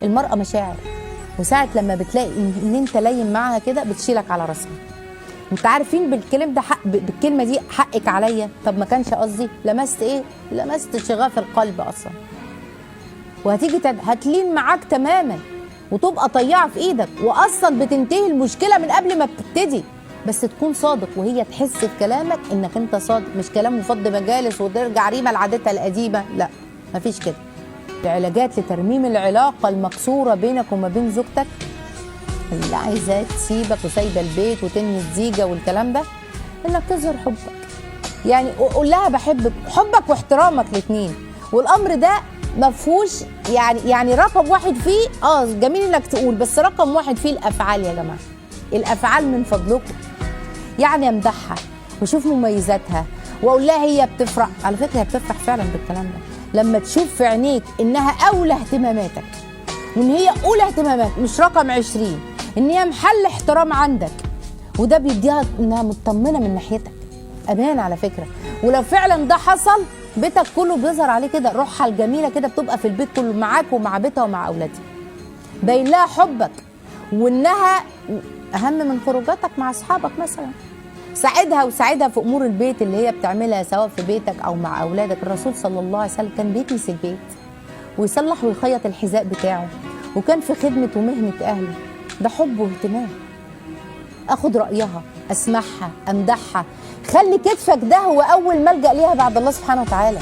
المرأة مشاعر، وساعة لما بتلاقي ان انت لين معاها كده بتشيلك على راسها. انت عارفين بالكلام ده حق، بالكلمة دي حقك عليا، طب ما كانش قصدي، لمست ايه؟ لمست شغاف القلب اصلا. وهتيجي هتلين معاك تماما وتبقى طيعه في ايدك، واصلا بتنتهي المشكلة من قبل ما بتبتدي، بس تكون صادق وهي تحس في كلامك انك انت صادق، مش كلام مفض مجالس وترجع ريمه لعادتها القديمة، لا مفيش كده. العلاجات لترميم العلاقة المكسورة بينك وما بين زوجتك اللي عايزاه تسيبك وسايبه البيت وتنهي الزيجه والكلام ده، انك تظهر حبك. يعني قول لها بحبك، حبك واحترامك الاثنين. والامر ده ما فيهوش يعني رقم واحد فيه جميل انك تقول، بس رقم واحد فيه الافعال يا جماعة. الافعال من فضلكم، يعني امدحها واشوف مميزاتها واقول لها هي بتفرح. على فكرة هي بتفرح فعلا بالكلام ده لما تشوف في عينيك انها اولى اهتماماتك، وان هي اولى اهتماماتك مش رقم 20، ان هي محل احترام عندك، وده بيديها انها مطمنه من ناحيتك، امان على فكرة. ولو فعلا ده حصل بيتك كله بيظهر عليه كده، روحها الجميلة كده بتبقى في البيت كله معاك ومع بيتها ومع اولادها، باين لها حبك وانها اهم من خروجاتك مع اصحابك مثلا. ساعدها وساعدها في امور البيت اللي هي بتعملها سواء في بيتك او مع اولادك. الرسول صلى الله عليه وسلم كان بيكنس البيت ويصلح ويخيط الحذاء بتاعه، وكان في خدمة ومهنه اهله. ده حب واهتمام. اخد رايها، اسمعها، امدحها، خلي كتفك ده هو اول ملجأ ليها بعد الله سبحانه وتعالى.